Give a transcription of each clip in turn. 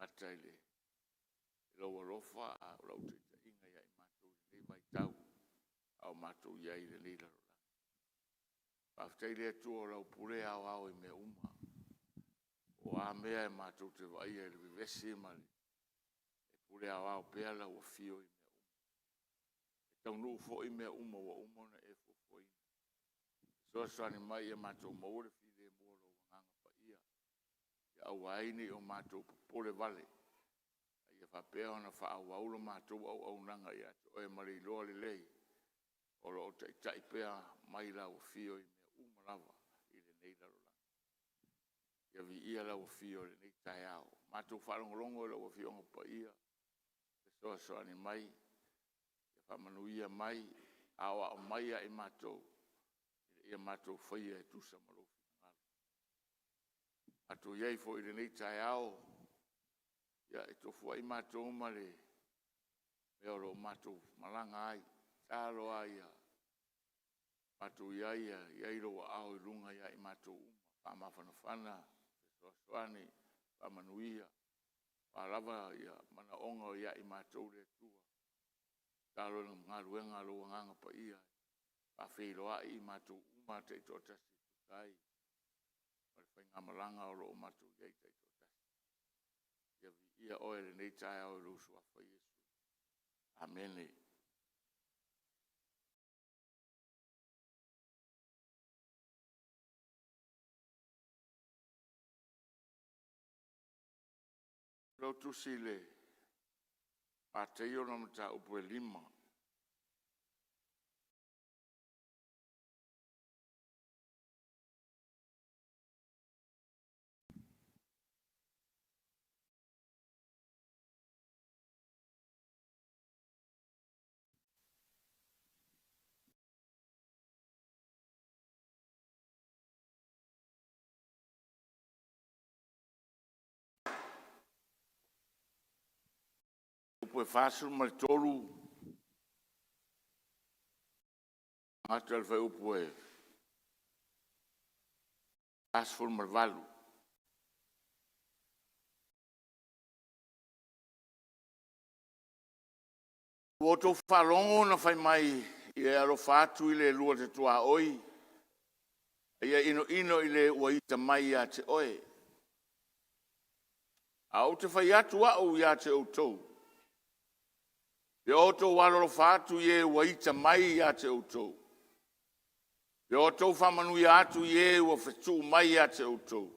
gata i lou alofa a o lau taitaiga ia i matou i lenei vaitau a o matou i ai i lenei lalolagi. Faafetai i le Atua o lau pule e aoao i mea uma. Po o a mea matou te vaaia i le vevesi ma le... e pule aoao pea lau afio i mea uma. E taunuu foi mea uma ua uma ona e fuafuaina. Fesoasoani mai ia matou maua le filemu o lou Agaga Paia, ia aua ai ne i o matou popole vale, a ia faapea ona faaauau le matou auaunaga ia te oe ma le iloa lelei, o lo o taitai pea mai lau Afio i mea uma lava i lenei lalolagi. Ia viia lau Afio i lenei taeao. Ua matou faalogologo i lau Afioga Paia, fesoasoani mai, faamanuia mai, aoao mai ia i matou, ina ia matou faia e tusa ma lou finagalo. Matou i ai foi i lenei taeao, e tofu ai matou ma le mea o lo o matou malaga ai. Tatalo lava ia matou i ai, ia i ai lou aao i luga ia i matou uma, faamafanafana, fesoasoani, faamanuia, o a lava manaoga o ia i matou le Atua. Tatalo i le galuega a lou Agaga Paia e faafeiloai i matou uma lava taitoatasi e tusa ai ma le faigamalaga o lo o matou i ai taitoatasi. Ia viia oe i lenei taeao i lou suafa Iesu. Amene. O lau tusi i le Mataio lana mataupu e 5. Upu e 43, e amata i le fuaiupu e 48. Ua outou faalogo na fai mai, ‘Ia e alofa atu i le lua te tuaoi, a ia inoino i le ua ita mai ia te oe.’ Ae ou te fai atu au ia te outou, ia outou alolofa atu i e ua ita mai ia te outou, ia outou faamanuia atu i e ua fetuu mai ia te outou,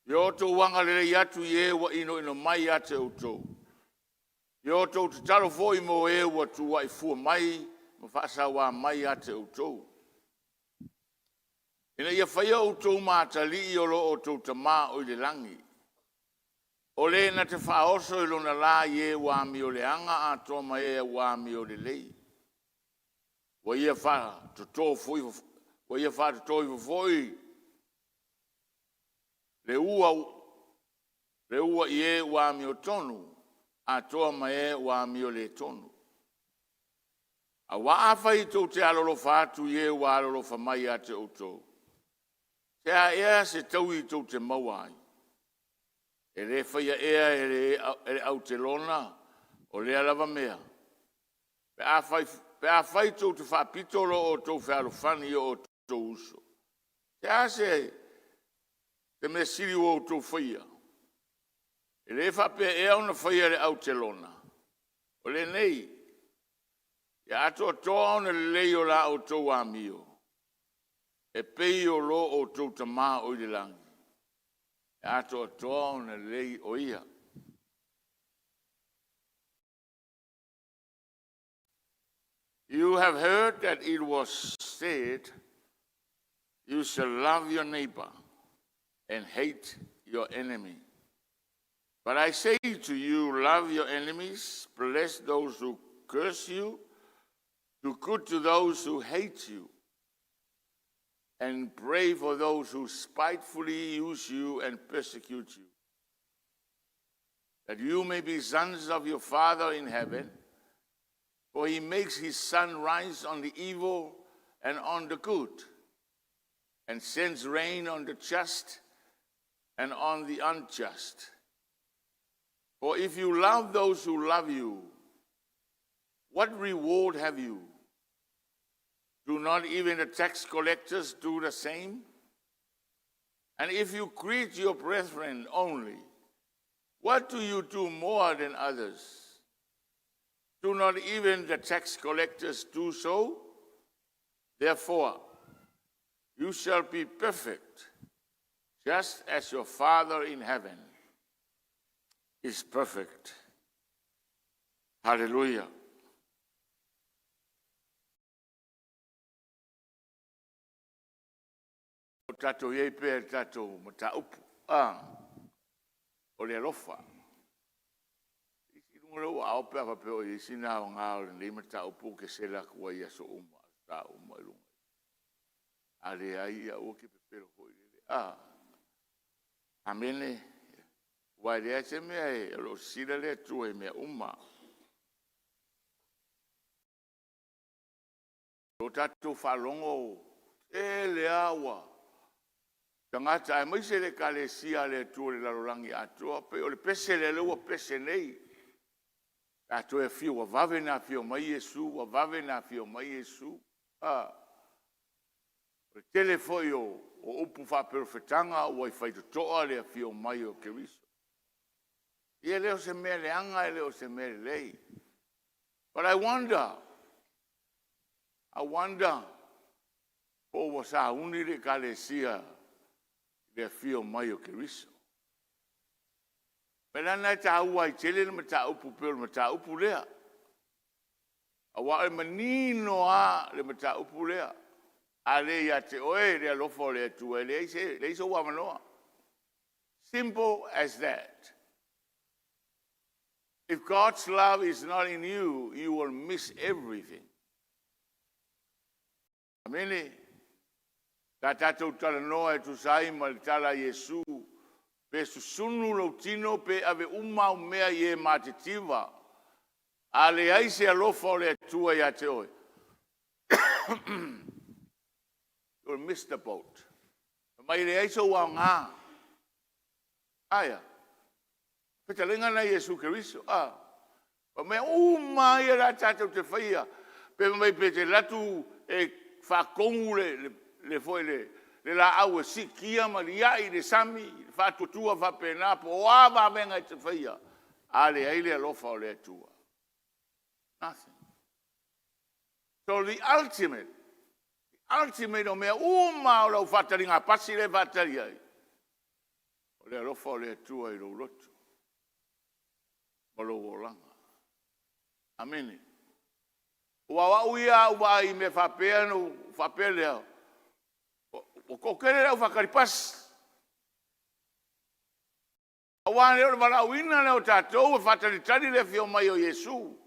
ia outou agalelei atu i e ua inoino mai ia te outou, ia outou tatalo foi mo e ua tuuai fua mai ma faasaua mai ia te outou, ina ia faia outou ma atalii o lo outou Tama o i le lagi. O Le na te faaoso i lona la i e ua amioleaga atoa ma e ua amiolelei. Ua ia faatoto ifo foi le ua i e ua amiotonu atoa ma e ua amioletonu. Aua afai tou te alolofa atu i e ua alolofa mai ia te outou, o le a ea se taui tou te maua ai? E le faia ea e le au telona o lea lava mea? Pe afai tou te faapito lo outou fealofani i o outou uso, o le a se mea sili ua outou faia? E le faapea ea ona faia e le au telona? O lenei, ia atoatoa ona lelei o la outou amio, e pei o lo outou Tama o i le lagi e atoatoa ona lelei o Ia. You have heard that it was said, You shall love your neighbor and hate your enemy. But I say to you, love your enemies, bless those who curse you, do good to those who hate you, and pray for those who spitefully use you and persecute you, that you may be sons of your Father in heaven. For he makes his sun rise on the evil and on the good, and sends rain on the just and on the unjust. For if you love those who love you, what reward have you? Do not even the tax collectors do the same? And if you greet your brethren only, what do you do more than others? Do not even the tax collectors do so? Therefore, you shall be perfect, just as your Father in heaven is perfect. Hallelujah. O tatou i ai pea i le tatou mataupu o le alofa. I luga o lou aao pe a faapea o i ai sina aoga o lenei mataupu ou te sela atu ai i aso uma, aso sa uma i luga. A leai, ia aua e te pepelo foi lele. Amene. Aua e leai se mea, o lo o sisila le Atua i mea uma. O tatou faalogo tele lava ua tagata aemaise le Ekalesia a le Atua i le lalolagi atoa. E pei o le pese lea ua pese nei, a toe afio ua vave ona afio mai Iesu, ua vave ona afio mai Iesu. O le tele foi o upu faaperofetaga ua faitotoa le afio mai o Keriso. Ia e le o se mea leaga e le o se mea lelei. But I wonder, I wonder po ua sauni le Ekalesia i le afio mai o Keriso. O le mea la lena e taua ai tele le mataupu pei o le mataupu lea. Aua e manino lava le mataupu lea, a le ia te oe le alofa o le Atua, e leai sou avanoa. Simple as that. If God's love is not in you, you will miss everything. Amene. Sa tatou talanoa e tusa ai ma le tala a Iesu, pe susunu lou tino pe ave uma au mea i e matitiva, a leai se alofa o le Atua ia te oe, you will miss the boat. Fai mai e leai sou aoga. Aia, fetalaiga lena a Iesu Keriso. O mea uma lava ia la tatou te faia, pe fai mai pe te alu atu e faatonu le foi le laau e siitia ma liai i le sami, faatuatua faapena, po o a vavega e te faia, a leai le alofa o le Atua, nothing. So the ultimate, ultimate o mea uma lava o lau faataliga pasi lea e faatali ai, o le alofa o le Atua i lou loto ma lou olaga. Amene. Aua o au ia a ou vaai i mea faapea, ona ou faapea lea, ua toatele le au faatali pasi. Aua le o le valaauina lea o tatou e faatalitali le afio mai o Iesu.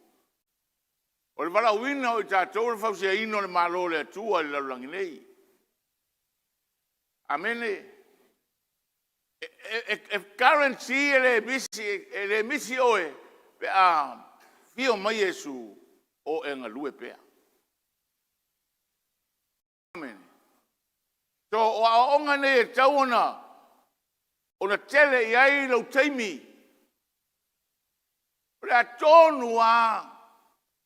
O le valaauina o i tatou o le fausiaina o le Malo o le Atua i le lalolagi nei. Amene. E guarantee e le misi oe pe a afio mai Iesu o e galue pea. Amene. So, o aoaoga nei e tatau ona tele i ai lou taimi. O le a tonu lava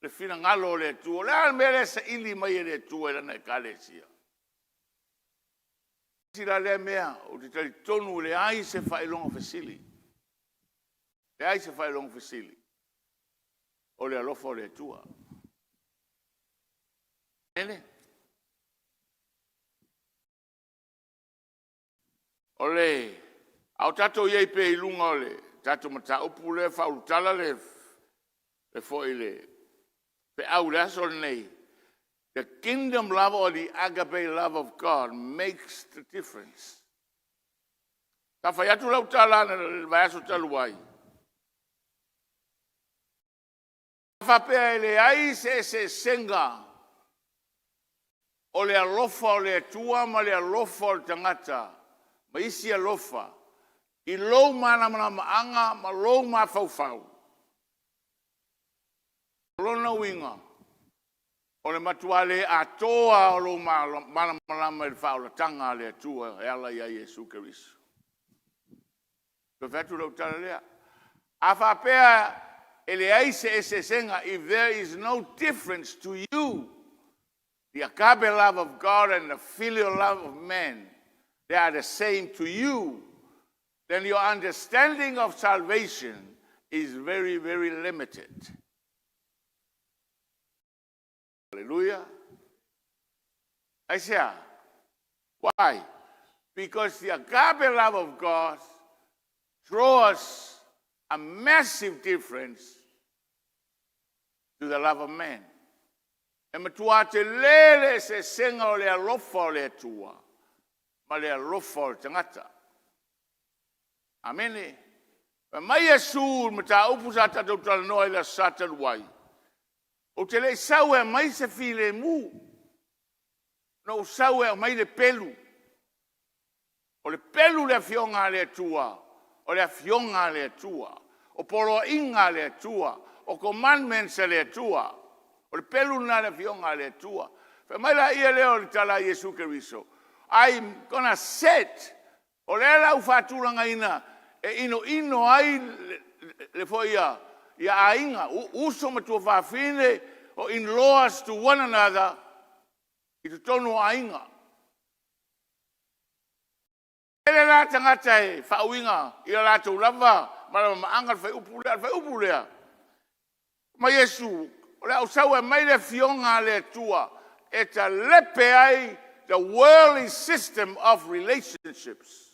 le finagalo o le Atua. O le a le mea lea e saili mai e le Atua i lana Ekalesia? Tasi la lea mea ou te talitonu e leai se faailoga fesili, leai se faailoga fesili o le alofa o le Atua. Amene. O le a o tatou i ai pea i luga o le tatou mataupu lea e faaulutala le foi le feau i le aso lenei. The kingdom love or the agape love of God makes the difference. Sa fai atu lau tala i le vaiaso talu ai, a faapea e leai se eseesega o le alofa o le Atua ma le alofa o le tagata ma isi alofa i lou malamalamaaga ma lou mafaufau, o lona uiga, o le matua le atoa lava o lou malamalama i le faaolataga a le Atua e ala ia Iesu Keriso. Toe fai atu lau tala lea. A faapea e leai se eseesega, if there is no difference to you, the agape love of God and the filial love of man, they are the same to you, then your understanding of salvation is very, very limited. Hallelujah. Aisea? Why? Because the agape love of God draws a massive difference to the love of man. E matua tele le eseesega o le alofa o le Atua ma le alofa o le tagata. Amene. Fai mai Iesu i le mataupu sa tatou talanoa i le Aso Sa talu ai, ou te le i sau e aumai se filemu, na ou sau e aumai le pelu. O le pelu le Afioga a le Atua, o le Afioga a le Atua, o poloaiga a le Atua, o commandments a le Atua. O le pelu lena a le Afioga a le Atua. Fai mai lea o le tala a Iesu Keriso, I'm gonna set, o lea la ua faatulagaina e inoino ai le foi ia aiga, uso ma tuafafine, o in-laws to one another i totonu o aiga. E tele la tagata e faauiga i o latou lava malamalamaaga le fuaiupu lea. O le fuaiupu lea, fai mai Iesu, o le a ou sau e aumai le afioga a le Atua e talepe ai the worldly system of relationships.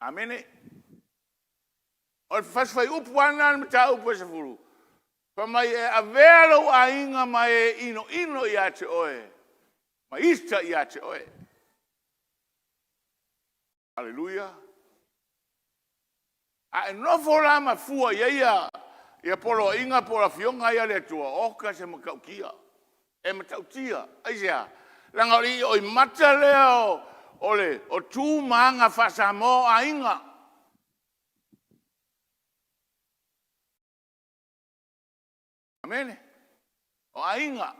Amene. O le fasi fuaiupu lava lena o le mataupu e 10, fai mai e avea lou aiga ma e inoino ia te oe, ma ita ia te oe. Aleluia. A e nofo la ma fua i ai ia poloaiga po o afioga ia a le Atua, oka se matautia. E matautia. Aisea? Leaga o le ioimata lea o tu ma aga faa-Samoa o aiga. Amene. O aiga.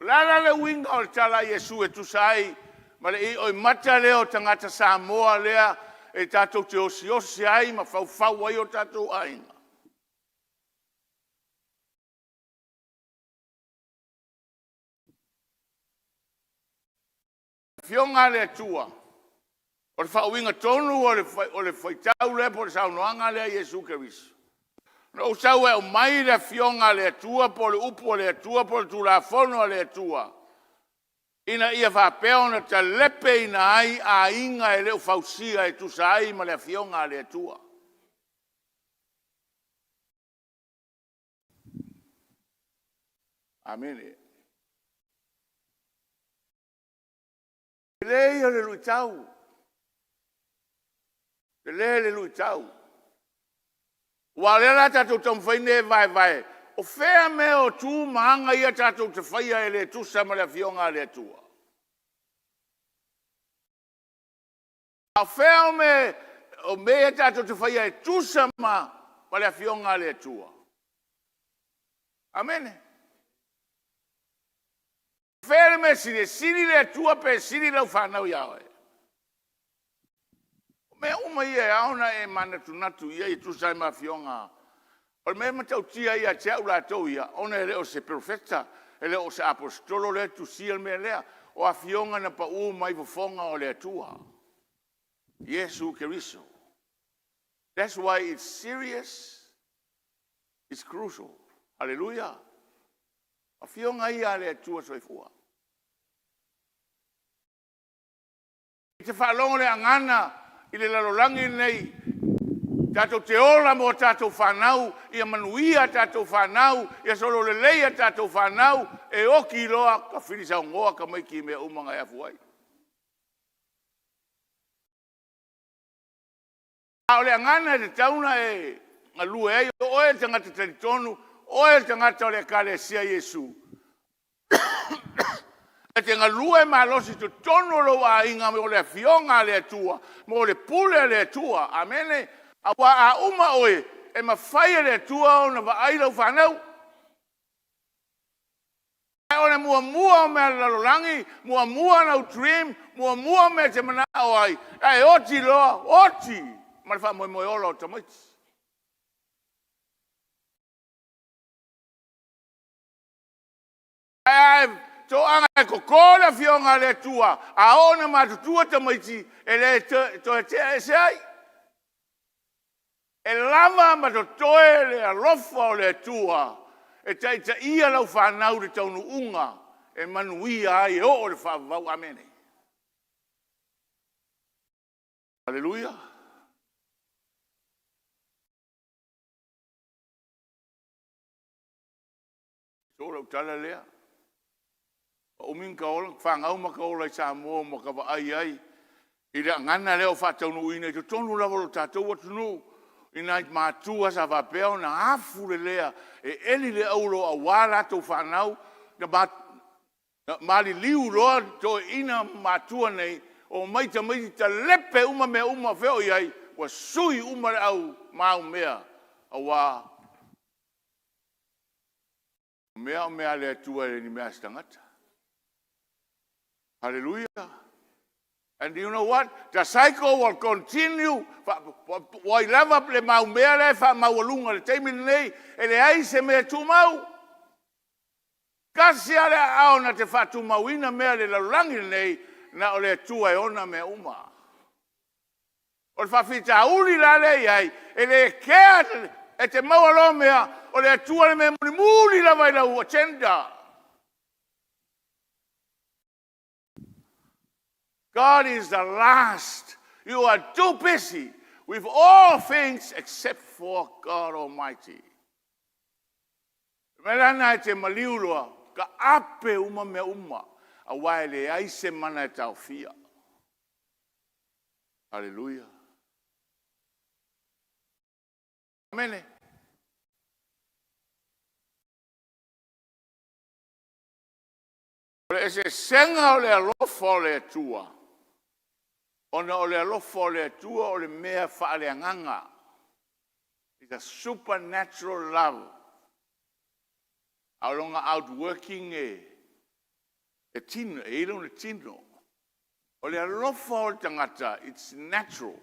O le a la le uiga o le tala a Iesu e tusa ai ma le ioimata lea o tagata Samoa lea e tatou te osiosi ai ma faufau ai o tatou aiga? Afioga a le Atua, o le faauiga tonu o le faitau lea po o le saunoaga lea a Iesu Keriso, na ou sau e aumai le Afioga a le Atua po o le upu a le Atua po o le Tulafono a le Atua, ina ia faapea ona talepeina ai aiga e le o fausia e tusa ai ma le Afioga a le Atua. Amene. Tele ia o le luitau, tele le luitau. Aua o lea o le a tatou taumafai nei e vaevae, o fea mea o tu ma aga ia tatou te faia e le tusa ma le Afioga a le Atua? A o fea o mea ia tatou te faia e tusa ma le Afioga a le Atua? Amene. O fea le mea sili, e sili le Atua pe sili lau fanau ia oe? O mea uma ia e ao ona e manatunatu i ai e tusa ai ma afioga. O le mea e matautia ia te au latou ia, ona e le o se perofeta, e le o se aposetolo lea e tusia le mea lea. O afioga na pau mai fofoga o le Atua, Iesu Keriso. That's why it's serious, it's crucial. Hallelujah. Afioga ia a le Atua Soifua. E te faalogo i le gagana i le lalolagi lenei, tatou te ola mo a tatou fanau, ia manuia a tatou fanau, ia sololelei a tatou fanau, e oti loa tafilisaunoa tamaiti i mea uma na e afua ai. A o le agaga e tatau ona e galue ai, o oe o le tagata talitonu, o oe o le tagata o le ekalesia a Iesu, e te galue malosi i totonu o lou aiga mo le afioga a le Atua, mo le pule a le Atua. Amene. Aua a uma oe, e mafai e le Atua ona vaai lau fanau. Ae o le muamua o mea a le lalolagi, muamua lau dream, muamua mea e te manao ai, ae oti loa, oti ma le faamoemoe ola o tamaiti. Ae toaga e toto le afioga a le Atua, a oo ina matutua tamaiti, e le toe tea ese ai. E lava ma totoe le alofa o le Atua e taitaia lau fanau i le taunuuga e manuia ai e oo i le faavavau. Amene. Aleluia. So lau tala lea. Ua umi ona fanau ma ta ola i Samoa ma ta vaai ai i le gagana lea ua faataunuuina i totonu lava o lo tatou atunuu, i nai matua sa faapea ona afulelea e eli le auro aua latou fanau, na maliliu loa toeaiina ma matua nei, omai tamaiti talepe uma mea uma o fea o i ai, ua sui uma le au maumea, aua o mea o mea a le Atua e le o ni mea a se tagata. Hallelujah. And you know what? The cycle will continue. O ai lava le maumea lea e faamaualuga i le taimi lenei, e leai se mea e tumau. Tasi lava le aao na te faatumauina mea i le lalolagi lenei, na o le Atua e ona mea uma. O le faafitauli la lea e i ai, e le kea, e te maua loa mea, o le Atua le mea mulimuli lava i lau agenda. God is the last. You are too busy with all things except for God Almighty. O le mea la lena e te maliu loa, taape uma mea uma, aua e leai se mana e taofia. Hallelujah. Amene. O le eseesega o le alofa o le Atua, ona o le alofa o le Atua o le mea faaleagaga. It's a supernatural love. A o lona outworking e tino, e i ai lona tino. O le alofa o le tagata, it's natural.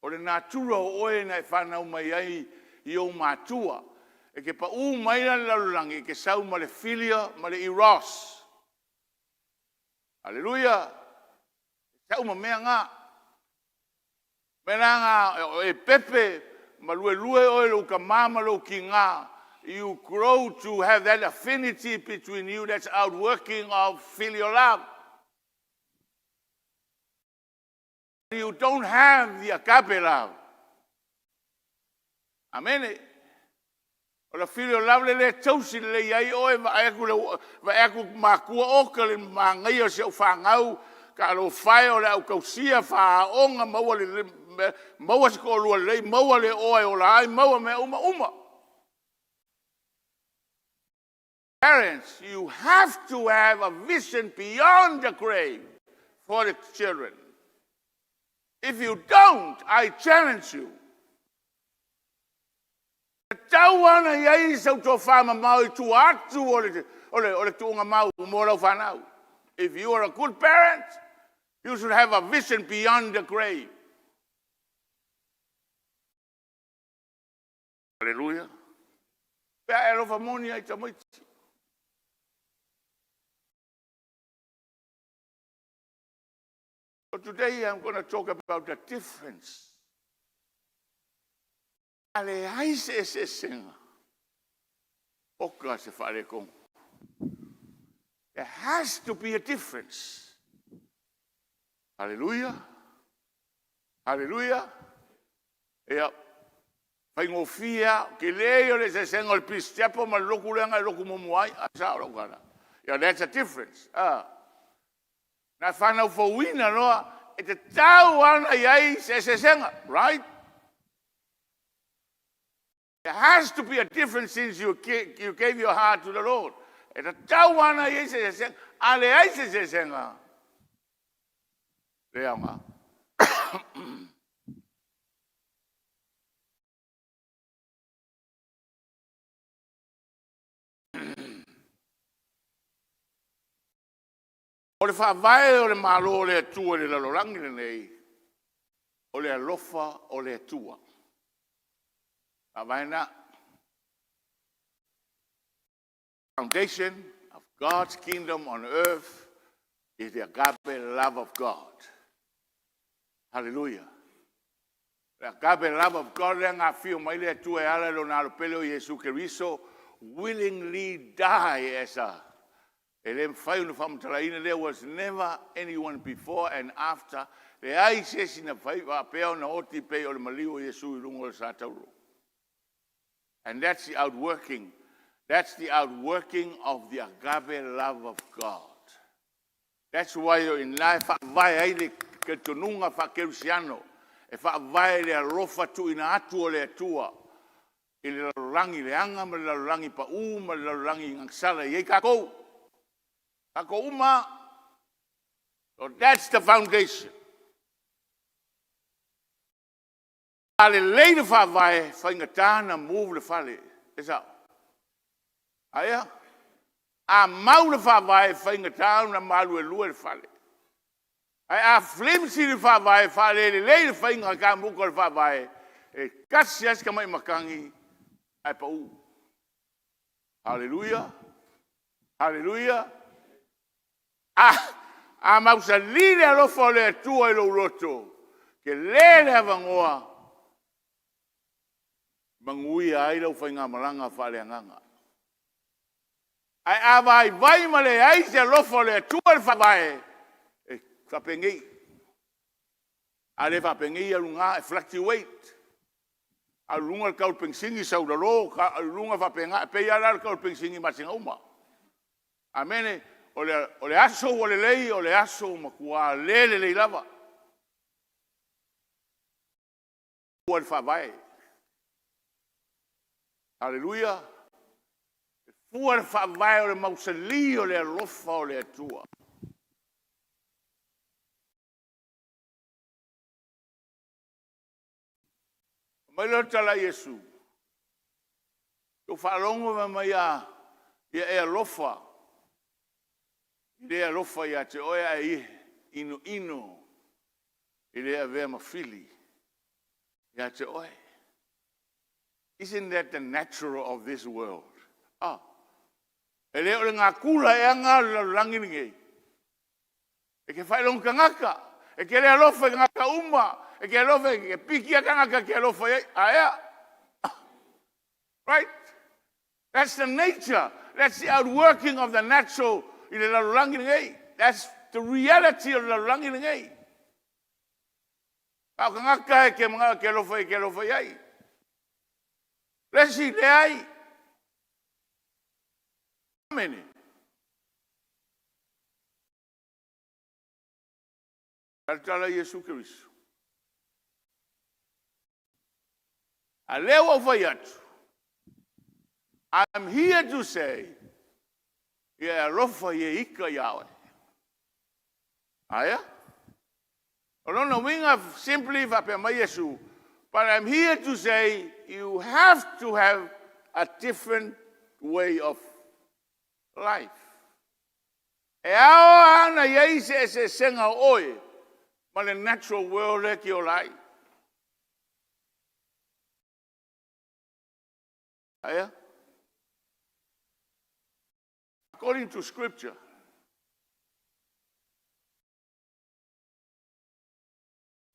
O le natura o oe na e fanau mai ai i ou matua. E te pau mai la i le lalolagi, e te sau ma le philia ma le eros. Aleluia! Sau ma mea na. O mea la na, e pepe ma luelue oe i lou tama ma lou tina. You grow to have that affinity between you, that's outworking of filial love. You don't have the agape love. Amene. O le filial love le le tausi lelei ai oe, vaai atu, vaai atu matua oka le manaia o si au fanau, talofa e o le a ou tausia, faaaoga, maua, le, maua se toalua lelei, maua le oa e ola ai, maua mea uma uma. Parents, you have to have a vision beyond the grave for the children. If you don't, I challenge you. Tau ana i ai sau tofa mamao i tua atu o le tuuga mau mo lau fanau. If you are a good parent, you should have a vision beyond the grave. Hallelujah. Pe a e alofa moni ai tamaiti. So today I'm going to talk about the difference. A leai se eseesega. Oka se faaletonu. There has to be a difference. Hallelujah. Hallelujah. Ia, faigofie lava, tele o le eseesega o le Peace Chapel ma le lotu lea na e lotu muamua ai. A sao lau tala. Yeah, that's a difference. Ah. Na whanau fouina loa, e te tau ana i ai se eseesega, right? There has to be a difference since you gave your heart to the Lord. E te tau ana i ai se eseesega. A leai se eseesega. Le aoga. le faavae o le Malo o le Atua i le lalolagi lenei, o le alofa o le Atua. Faavae lena. Foundation of God's kingdom on earth is the agape love of God. Hallelujah. Le agape love of God lea na afio mai le Atua e ala i lona alo pele o Iesu Keriso, willingly die as a e le mafai ona faamatalaina. There was never anyone before and after. Leai se isi na fai faapea ona oti pei o le maliu o Iesu i luga o le sa tauro. And that's the outworking. That's the outworking of the agape love of God. That's why o i ina e faavae ai le talitonuga faakerisiano, e faavae i le alofa tuuina atu o le Atua i le lalolagi leaga ma le lalolagi pau ma le lalolagi agasala e i ai tatou, tatou uma lava. So that's the foundation. A lelei le faavae, e faigata ona move le fale. E sao? Aia, a mau le faavae, e faigata ona maluelue le fale. Ae a flimsy le faavae, faalelelei le faiga kamuta o le faavae, e tasi lava si tamai matagi ae pau. Hallelujah! Hallelujah! A mausali le alofa o le Atua i lou loto, tele le avanoa e manuia ai lau faigamalaga faaleagaga. Ae a vaivai ma leai se alofa o le Atua i le faavae, e faapenei. A le faapenei, alu i luga e fluctuate, alu i luga le tau o le penisini sau i lalo, alu i luga faapena. E pei lava la o le tau o le penisini i masina uma. Amene. O le aso ua lelei, o le aso ua matua le lelei lava. E fua i le faavae. Aleluia! E fua le faavae o le mausali o le alofa o le Atua. Fai mai lea o le tala a Iesu, “Ua outou faalogo fai mai a, ia e alofa i le alofa ia te oe, ae ia inoino i le avea ma fili ia te oe.” Isn't that the natural of this world? Ah, e le o le natura ea lena o le lalolagi lenei? E te faailoga tagata, e te le alofa i tagata uma, e te alofa e piki lava tagata e te alofa i ai. Ae Right? That's the nature. That's the outworking of the natural i le lalolagi lenei. That's the reality o le lalolagi lenei. A o tagata e te manao e te alofa i ai. Le isi, leai. Amene. Talatala Iesu Keriso. A lea ua ou fai atu, I'm here to say, ia e alofa i e ita ia oe. Aia? O lona uiga simply faapea mai Iesu, but I'm here to say you have to have a different way of life. E ao lava ona i ai se eseesega o oe ma le natural world lea e te ola ai. Aia? According to scripture,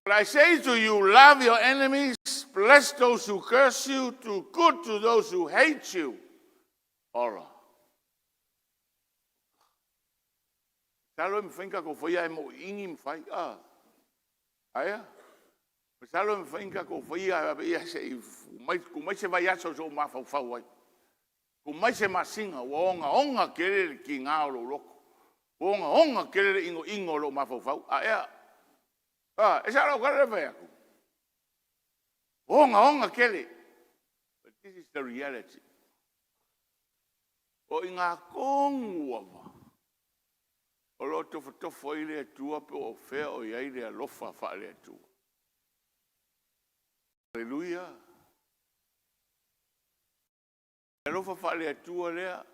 but I say to you, love your enemies, bless those who curse you, do good to those who hate you. Ora. Masalo e mafai ona tatou faia ae mauiini ma fai. Ah. Aia? Masalo e mafai ona tatou faia ae se i tuu mai se vaiaso se i ou mafaufau ai. Tuu mai se masina ua ogaoga tele le tiga o lou loto, ua ogaoga tele le inoino o lou mafaufau. A ea? A, e sao lau tala lea e fai atu? Ua ogaoga tele. But this is the reality. O i ina tonu lava o lo o tofotofo ai le Atua po o fea o i ai le alofa faale-Atua. Aleluia! Le alofa faale-Atua lea.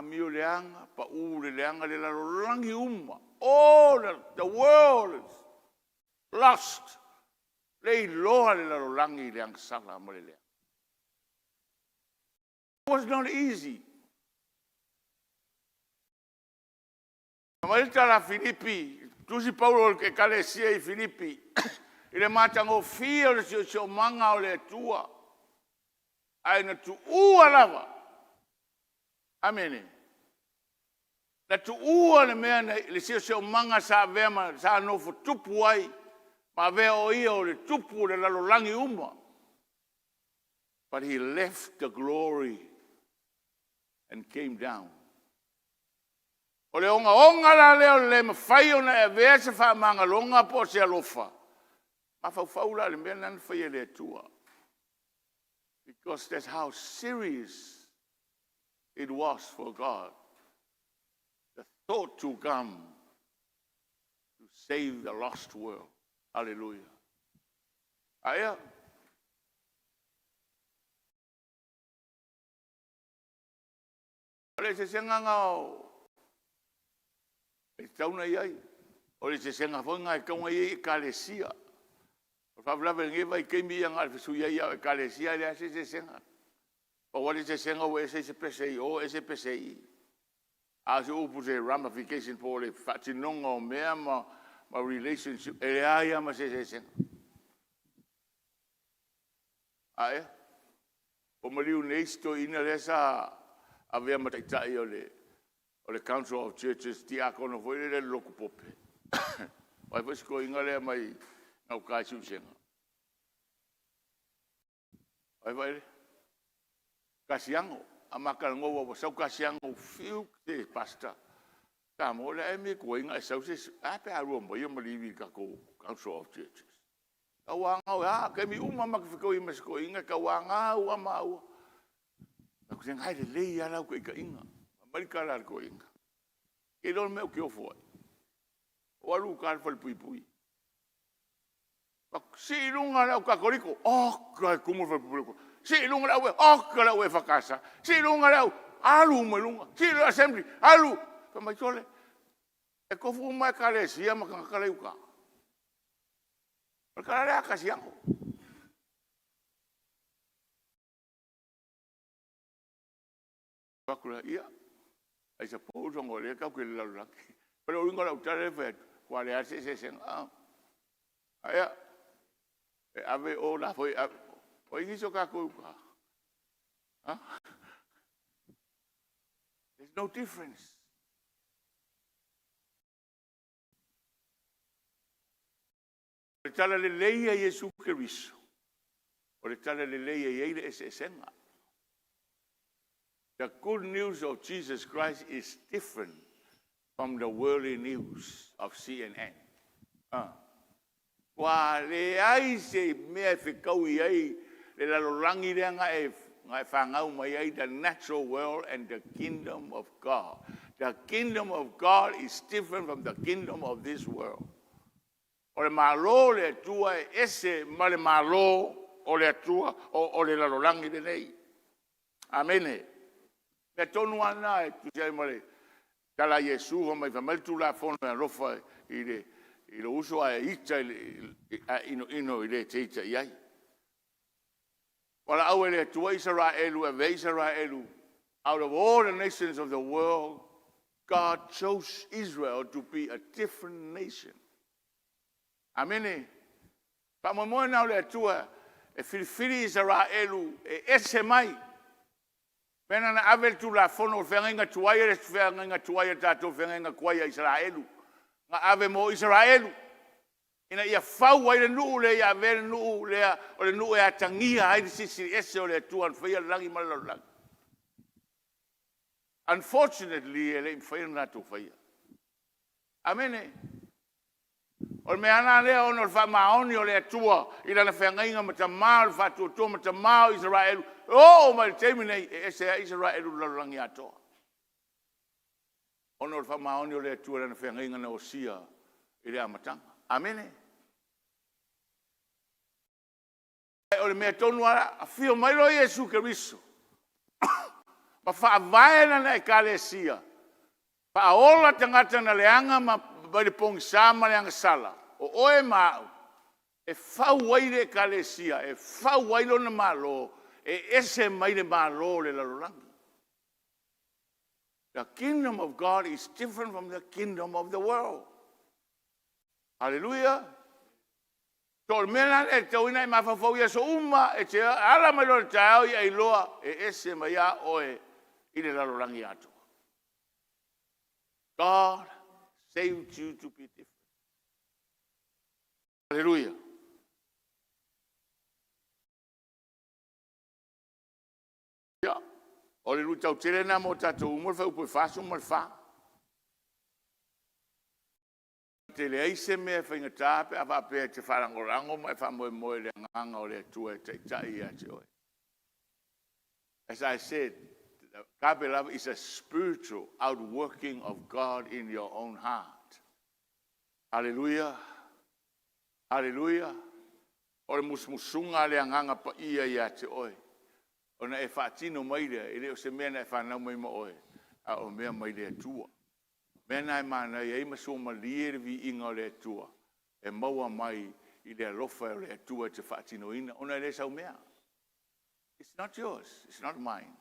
Amio leaga, pau le leaga, le lalolagi uma. All the world is lost. Le iloa le lalolagi i le agasala ma le leaga. It was not easy. Fai mai le tala a Filipi, tusi Paulo i le Ekalesia i Filipi, i le matagofie o le siosiomaga o le Atua, ae na tuua lava. Amene. Na tuua le mea, le siosiomaga sa avea ma sa nofo tupu ai, ma avea o ia o le tupu o le lalolagi uma. But he left the glory and came down. O le ogaoga la lea o le le mafai ona e avea se faamagaloga po o se alofa, mafaufau la i le mea lena na faia e le Atua. Because that's how serious it was for God. The thought to come to save the lost world. Hallelujah. Aia. O le eseesega lena o e tatau ona i ai. O le eseesega foi lena e tatau ona i ai Ekalesia. O le faalavelave i lenei vaitaimi, ia na o le fesuiai lava o Ekalesia ae leai se eseesega. Pau lava le eseesega ua ese isi pese i o ese pese i i. A o se upu i se ramification po o le faatinoga o mea ma relationship, e leai lava ma se eseesega. Ae ua maliu nei si toeaina lea sa avea ma taitai o le Council of Churches, tiakono foi lea i le Lotu Pope. O ai foi si toeaina lea mai gauta i Siusega? O ai Vaele? Kasiano. A ma talanoa ua sau Kasiano, fiu e te Pastor, o le a ea le mea e tuai ona e sau se i... Ae a pe a lua aumaia ma livi i le tatou Council of Churches? Tauaga oe, taimi uma lava ma te fetau ma si toeaina, e tauanau lava maua. O lena e lelei lava lau taitaiga. Fai mai le tala a le toeaina, e te iloa le mea ou te ofo ai? Ou alu i uta i le falepuipui, sii i luga le au Katoliko, oka e tumu le falepuipui. Sii i luga le au oka le au EFKS, sii i luga le au, alu uma i luga. Sii le Assembly, alu. Fai mai, sole, e tofu uma ekalesia ma tagata la e i uta. O le tala lea a Kasiano. Atu lea, ia, I suppose ona o lea tatou te i le lalolagi. O le uiga o lau tala lea e fai atu, matua leai lava se eseesega. Ia, e ave o, o la foi e ave o. O ai nisi o tatou i uta? There's no difference. O le tala lelei a Iesu Keriso, o le tala lelei e i ai le eseesega. The good news of Jesus Christ is different from the worldly news of CNN. Ah. Ua leai se mea e fetaui ai le lalolagi lea na e fanau mai ai, the natural world and the kingdom of God. The kingdom of God is different from the kingdom of this world. O le Malo o le Atua e ese ma le Malo o le Atua o le lalolagi lenei. Amene. Mea tonu lava lena e tusa ai ma le tala a Iesu fai mai le Tulafono e alofa i lou uso ae ita ae inoino i le e te ita i ai. Valaau e le Atua Isaraelu e avea Isaraelu out of all the nations of the world, God chose Israel to be a different nation. Amene. Faamoemoe na o le Atua e filifili Isaraelu e ese mai. Mea na ave le Tulafono o le feagaiga tuai e le feagaiga tuai a tatou, feagaiga tuai a Isaraelu. Na ave mo Isaraelu ina ia fau ai le nuu lea, ia avea le nuu lea o le nuu e atagia ai le Silisili Ese o le Atua na faia le lagi ma le lalolagi. Unfortunately, e le i mafai ona latou faia. Amene. O le mea lava lea ona o le faamaoni o le Atua i lana feagaiga ma tama o le faatuatua ma tama o Isaraelu, e oo mai i le taimi nei, e ese lava Isaraelu i le lalolagi atoa. Ona o le faamaoni o le Atua i lana feagaiga na osia i le amataga. Amene. O le mea tonu lava, afio mai loa Iesu Keriso. Ma faavae lana ekalesia, faaola tagata na leaga mai le pogisa ma le agasala, o oe ma au, e fau ai le ekalesia, e fau ai lona Malo, e ese mai le malo o le lalolagi. The kingdom of God is different from the kingdom of the world. Hallelujah. So o le mea la lea e tatau ona e mafaufau i aso uma, e te ala mai loa i le taeao, ia e iloa e ese mai lava oe i le lalolagi atoa. God saved you to be different. Hallelujah. Ia, o le luitau tele lena mo tatou uma le fuaiupu e 44. E leai se mea e faigata pe a faapea e te faalagolago ma e faamoemoe i le Agaga o le Atua e taitai ia te oe. As I said, agape love is a spiritual outworking of God in your own heart. Hallelujah. Hallelujah. O le musumusuga a le Agaga Paia ia te oe, ona e faatino mai lea, e le o se mea na e fanau mai ma oe, a o mea mai le Atua. O mea na e manaia ai ma suamalie le viiga o le Atua, e maua mai i le alofa o le Atua e te faatinoina, ona e le sau mea. It's not yours, it's not mine.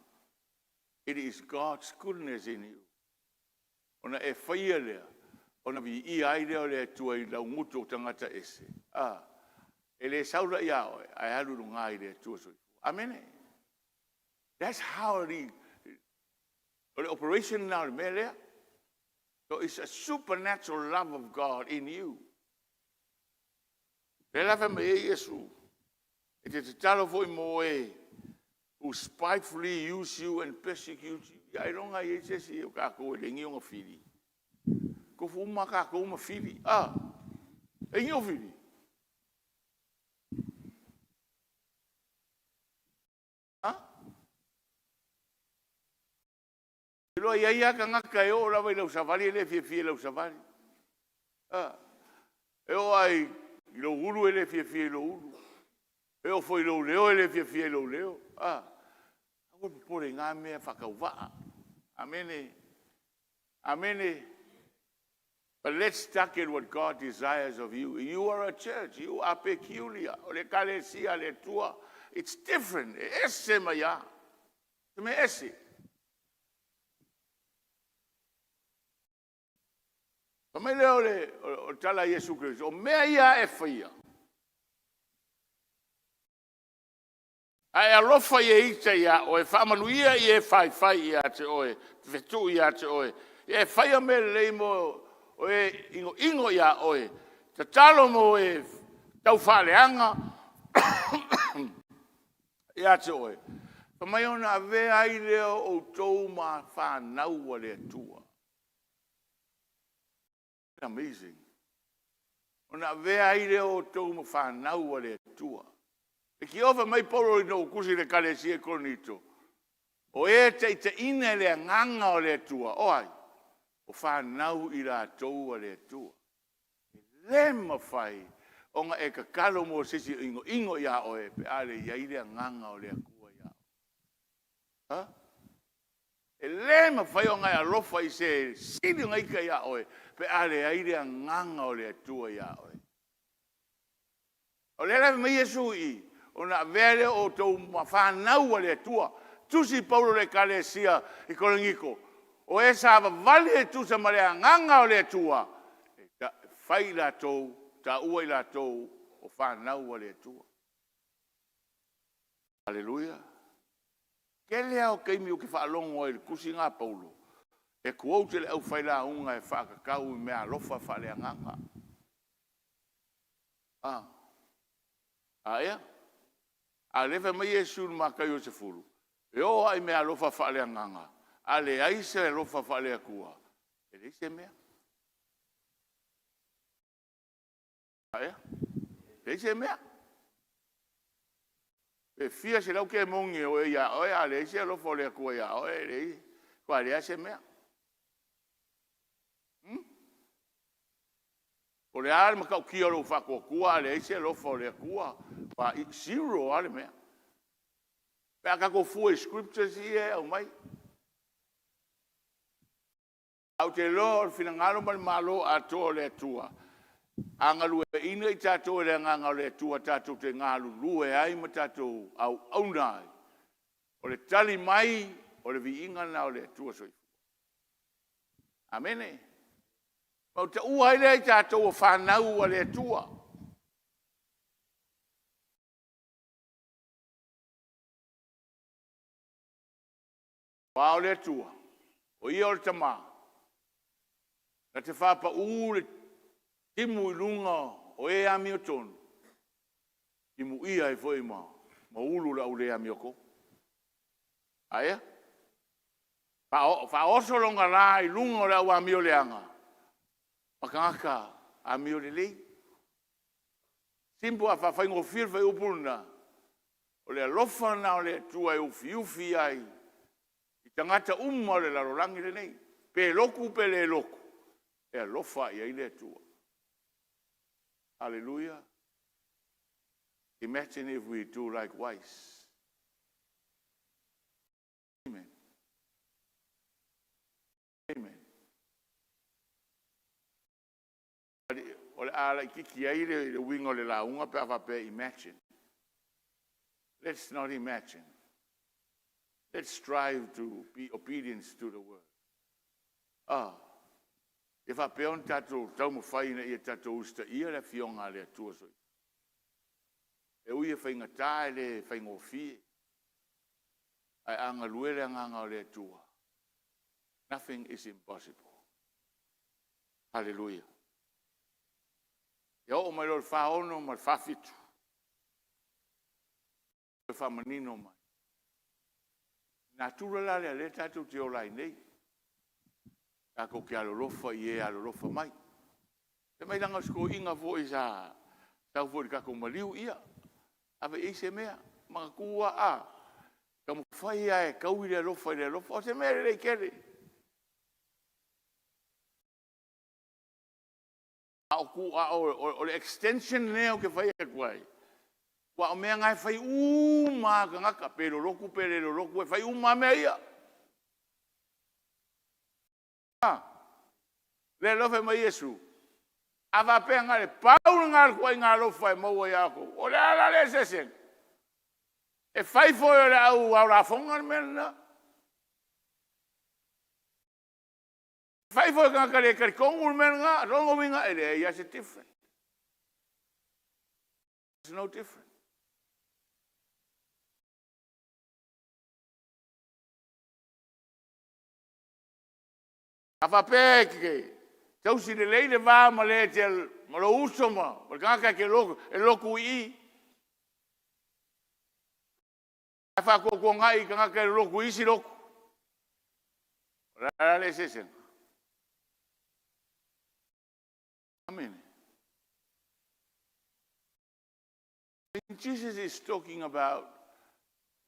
It is God's goodness in you. Ona e faia lea, ona viia ai lea o le Atua i lau gutu o tagata ese. Ah, e le sau la ia oe, ae alu i luga i le Atua soifua. Amene. That's how o le operation na o le mea lea. So it's a supernatural love of God in you. Lea la fai mai ai Iesu, e te tatalo foi mo e who spitefully use you and persecute you. Ia ailoga e i ai se isi o tatou e leai ni ona fili. Tofu uma lava tatou ma fili. Ah, e i ai ni fili? Ah? Iloa e i ai lava tagata e oo lava i lau savali e le fiafia i lau savali. Ah, e oo lava i lou ulu e le fiafia i lou ulu. E oo foi i lou leo e le fiafia i lou leo. Ah, aua le popole i na mea faatauvaa. Amene. Amene. But let's target what God desires of you. You are a church. You are peculiar. O le ekalesia a le Atua. It's different. E ese mai a. Se mea ese. Fai mai lea o le tala a Iesu Keriso, o mea ia e faia, a e alofa i e ita iā oe, faamanuia i e faifai ia te oe, fetuu ia te oe, ia e faia mea lelei mo e inoino ia oe, tatalo mo e taufaaleaga ia te oe, fai mai ona avea ai lea o outou ma fanau a le Atua. Amazing. Ona avea ai lea o outou ma fanau a le Atua. E tiofa mai Paulo ina ua tusi i le ekalesia i Korinito, o e taitaiina e le Agaga o le Atua, o ai? O fanau i latou a le Atua. E le mafai ona e tatalo mo se isi e inoino ia oe pe a le i ai le Agaga o le Atua ia oe. Ha? E le mafai ona e alofa i se sili ona ita ia oe pe a leai le Agaga o le Atua ia oe. O lea la e fai mai Iesu i i, ona avea lea o outou ma fanau a le Atua. Tusi Paulo i le ekalesia i Korinito, o e savavali e tusa ma le Agaga o le Atua, e fai i latou, taua i latou o fanau a le Atua. Aleluia. Tele lava o taimi ou te faalogo ai i le tusi lena a Paulo, e quote e le aufailauga e faatatau i meaalofa faaleagaga. A, a ea? A o lea e fai mai Iesu i le Mataio 10, e oo lava i meaalofa faaleagaga, a leai se alofa faale-Atua, e leai se mea. A ea? Leai se mea. Pe fia selau kemoni e o ia oe, a leai se alofa o le Atua ia oe, e leai, matua leai lava se mea. Po o le a le matautia o lou faatuatua, a leai se alofa o le Atua, ua zero lava le mea. Pe a tatou fua i scriptures ia e aumai. Ae ou te iloa o le finagalo ma le Malo atoa o le Atua, a galueaiina i tatou e le Agaga o le Atua tatou te galulue ai ma tatou auauna ai, o le tali mai o le viiga lena o le Atua Soifua. Amene. Ona ou taua ai lea o i tatou o fanau a le Atua. Aua o le Atua, o Ia o le Tama, na te faapau le timu i luga o e amiotonu, timuia ai foi ma ulu le au le amiotonu. Aia, faaoso lona la i luga o le au amioleaga ma tagata amiolelei. Simple, a faafaigofie le fuaiupu lena, o le alofa lena o le Atua e ufiufi ai i tagata uma o le lalolagi lenei, pe lotu pe le lotu, e alofa lava i ai le Atua. Aleluia. Imagine if we do likewise. Amen. Amen. O le a laitiiti ai le uiga o le lauga pe a faapea imagine. Let's not imagine. Let's strive to be obedient to the word. Ah, e faapea ona tatou taumafai ina ia tatou usitaia le afioga a le Atua Soifua. E ui e faigata e le faigofie, ae a galue le agaga o le Atua, nothing is impossible. Hallelujah. Ia oo mai loa i le 46 ma le 47, toe faamanino mai. Natura la lea o lea tatou te ola ai nei, tatou te alolofa i e alolofa mai. Fai mai leaga o si toeaina foi sa sau foi i le tatou maliu, ia ave i ai se mea, manatua lava, taumafai lava e taui le alofa i le alofa. O se mea lelei tele. A o le extension lea ou te fai atu ai, aua o mea na e fai uma lava e tagata, pe lotu pe le lotu, e fai uma lava mea ia. A, lea la fai mai Iesu, a faapea na o le pau lena o le ituaiga alofa e maua ia outou, o le a la le eseesega? E fai foi e le au ao lafoga le mea lena. E fai foi e tagata le talitonu le mea lena. O lona uiga e leai lava se difference. There's no difference. A faapea e te tausi lelei le va ma le ma lou uso ma le tagata e te lotu i i, ae faatuatuanai i tagata e lotu i isi lotu, o le a la le eseesega? Amene. And Jesus is talking about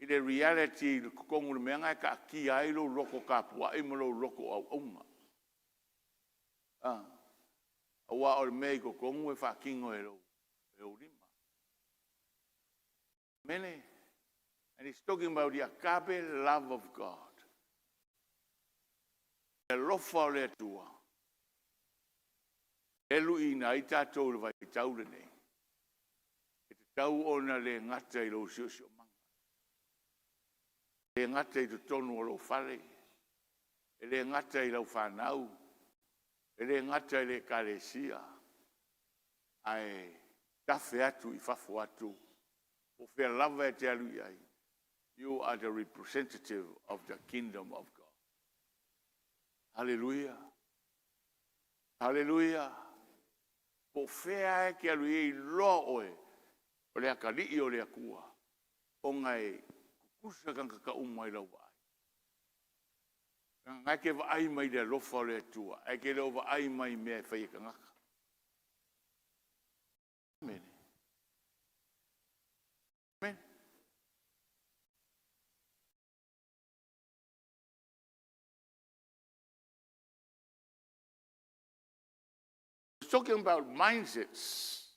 i le reality i totonu o le mea lena e taatia ai lou loto tapuai ma lou loto auauna. Ah, aua o le mea i totonu e faatino e lou lima. Amene. And he's talking about the agape love of God. Le alofa o le Atua. E luiina ai tatou i le vaitau lenei. E tatau ona le gata i lou siosiomaga, e le gata i totonu o lou fale, e le gata i lau fanau, e le gata i le ekalesia, ae tafe atu i fafo atu, po o fea lava e te alu i ai. You are the representative of the kingdom of God. Hallelujah. Hallelujah. Po o fea e te alu i ai, iloa oe o le atalii o le Atua, ona e tutusa tagata uma i lau vaai. Leaga e te vaai mai i le alofa o le Atua, ae te le o vaai mai i mea e fai e tagata. Amen. Amen. Talking about mindsets.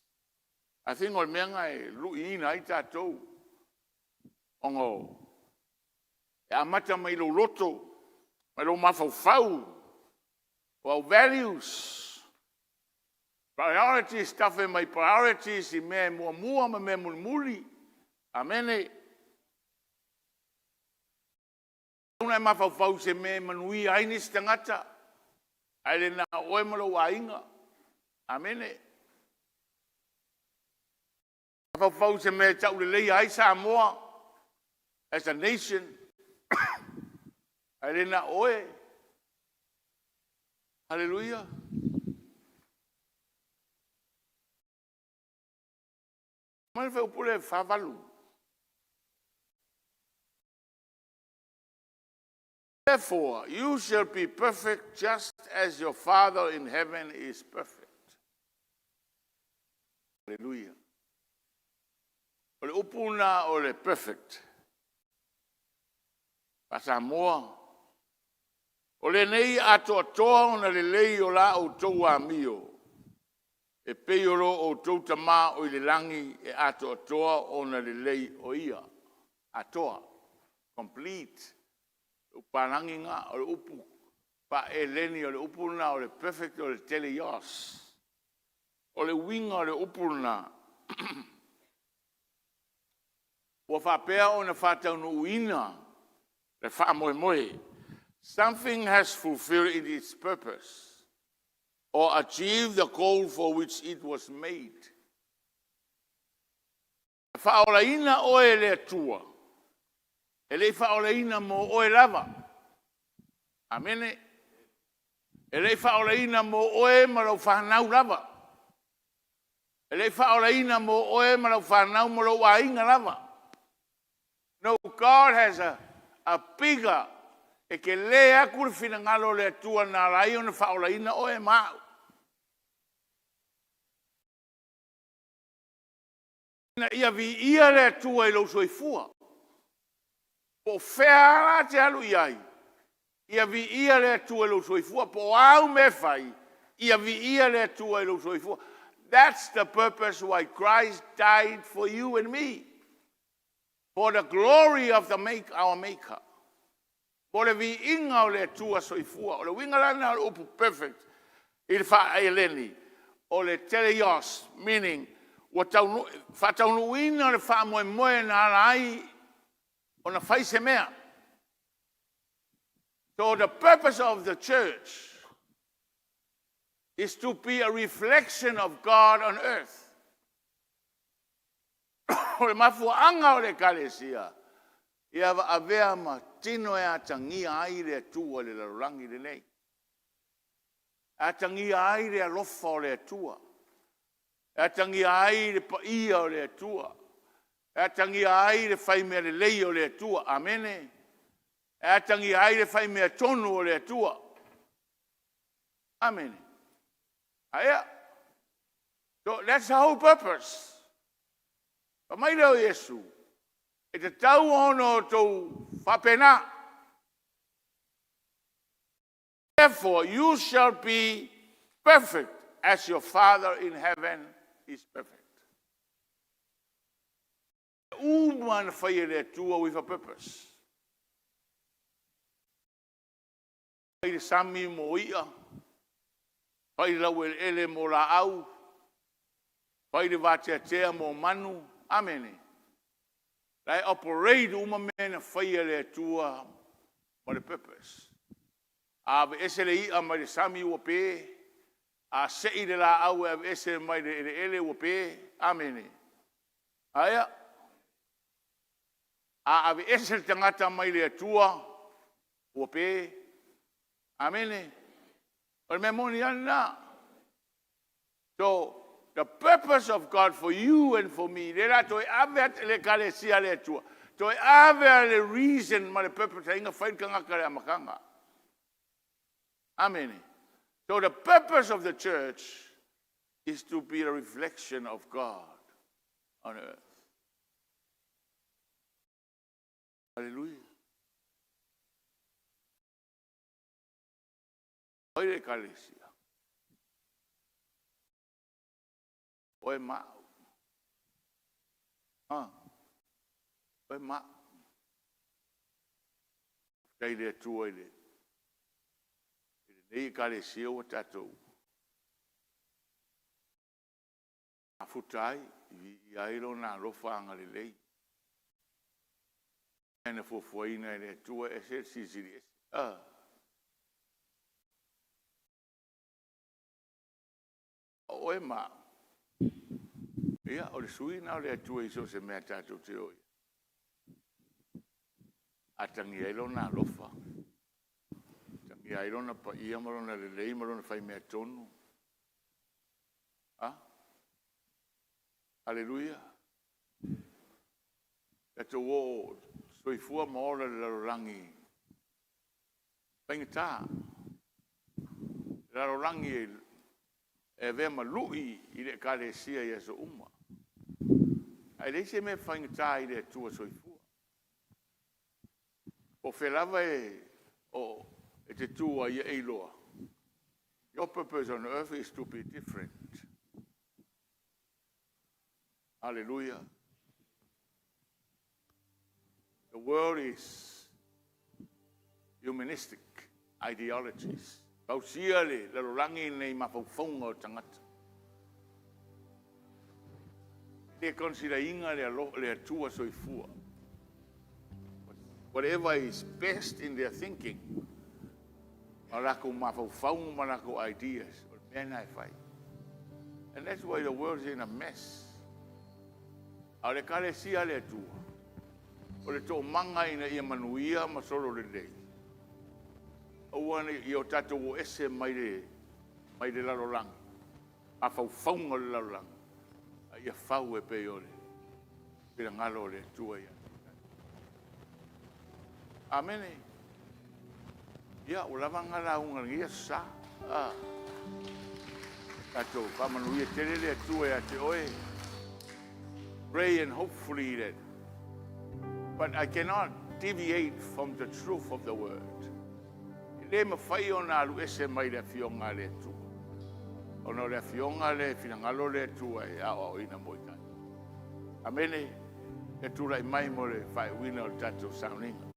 I think o le mea lena e luiina ai tatou, ona e amata mai lou loto, mai lou mafaufau. O au values, priorities, tafe mai priorities i mea e muamua ma mea e mulimuli. Amene. E tatau ona e mafaufau i se mea e manuia ai nisi tagata, ae le na o oe ma lou aiga. Amene. Mafaufau i se mea e tauleleia ai Samoa as a nation, ae le na o oe. Haleluia. Aumai le fuaiupu lea e 48. Therefore, you shall be perfect just as your Father in heaven is perfect. Hallelujah. O le upu lena o le perfect. Faa-Samoa, o lenei atoatoa ona lelei o la outou amio, e pei o lo outou Tama oi le lagi e atoatoa ona lelei o ia. Atoa, complete. O le upu papalagi lena, o le upu faa-Eleni o le upu lena o le perfect o le teleios. O le uiga o le upu lena, ua faapea ona faataunuuina le faamoemoe. Something has fulfilled its purpose or achieve the goal for which it was made. Na faaolaina oe e le Atua, e le i faaolaina mo oe lava. Amene. E le i faaolaina mo oe ma lau fanau lava. E le i faaolaina mo oe ma lau fanau ma lou aiga lava. No, God has a bigger, e tele atu le finagalo o le Atua na ala ai ona faaolaina oe ma au. Ina ia viia le Atua i lou soifua. Po o fea lava e te alu i ai, ia viia le Atua i lou soifua. Po o a au mea e fai, ia viia le Atua i lou soifua. That's the purpose why Christ died for you and me. For the glory of the make, our Maker. Mo le viiga o le Atua Soifua. O le uiga la lena o le upu perfect i le faa-Eleni, o le teleios, meaning ua taunuu, faataunuuina le faamoemoe na ala ai ona fai se mea. So the purpose of the church is to be a reflection of God on earth. O le mafuaaga o le ekalesia, ia avea ma tino e atagia ai le Atua i le lalolagi lenei. E atagia ai le alofa o le Atua, e atagia ai le paia o le Atua, e atagia ai le fai mea lelei o le Atua. Amene. E atagia ai le fai mea tonu o le Atua. Amene. Aia. So that's the whole purpose. Fai mai lea o Iesu, e tatau ona outou faapena. Therefore, you shall be perfect as your Father in heaven is perfect. Uma na fai e le Atua with a purpose. Fai le sami mo ia, fai le laueleele mo laau, fai le vateatea mo manu. Amene. La e operate uma mea na faia e le Atua ma le purpose. A aveese le i'a mai le sami ua pe, a sei le laau e aveese mai le eleele ua pe. Amene. Aia. A aveese le tagata mai le Atua ua pe. Amene. O le mea moni lava lena. So the purpose of God for you and for me, lea la toe ave le ekalesia a le Atua, toe ave le reason ma le purpose ai na fai le tagata i le amataga. Amene. So the purpose of the church is to be a reflection of God on earth. Hallelujah. Oi le ekalesia. Oe ma au. Ah. Oe ma au. Faafetai i le Atua i lenei Lenei Ekalesia ua tatou mafuta ai, viia ai Lona alofa agalelei. O mea na fuafuaina e le Atua e ese le Silisili Ese. O oe ma au, ia o le sui lena o le Atua i so o se mea tatou te o i ai. E atagia ai Lona alofa, atagia ai Lona paia ma Lona lelei ma Lona fai mea tonu. A? Aleluia! Tatou o soifua ma ola i le lalolagi faigata, le lalolagi e avea ma lui i le Ekalesia i aso uma. Ae leai se mea e faigata i le Atua Soifua. Po o fea lava e te tu ai, ia e iloa, your purpose on earth is to be different. Hallelujah. The world is humanistic ideologies. Fausia le lalolagi lenei i mafaufauga o tagata. E le consider ina le Atua Soifua. Whatever is best in their thinking, o latou mafaufauga ma latou ideas, o le mea lena e fai. And that's why the world is in a mess. A o le Ekalesia a le Atua, o le toomaga ina ia manuia ma sololelei, aua ne i o tatou o ese mai le lalolagi, mafaufauga o le lalolagi, a ia fau e pei o le finagalo o le Atua ia te i tatou. Amene. Ia, ua lava na lauga i lenei Aso Sa. Tatou faamanuia tele le Atua ia te oe. Pray and hopefully that, but I cannot deviate from the truth of the word. E le mafai ona alu ese mai le afioga a le Atua. Ona o le afioga lea e finagalo le Atua e aoaoina mo i tatou. Amene. Ia tulai mai mo le faaiuina o le tatou sauniga.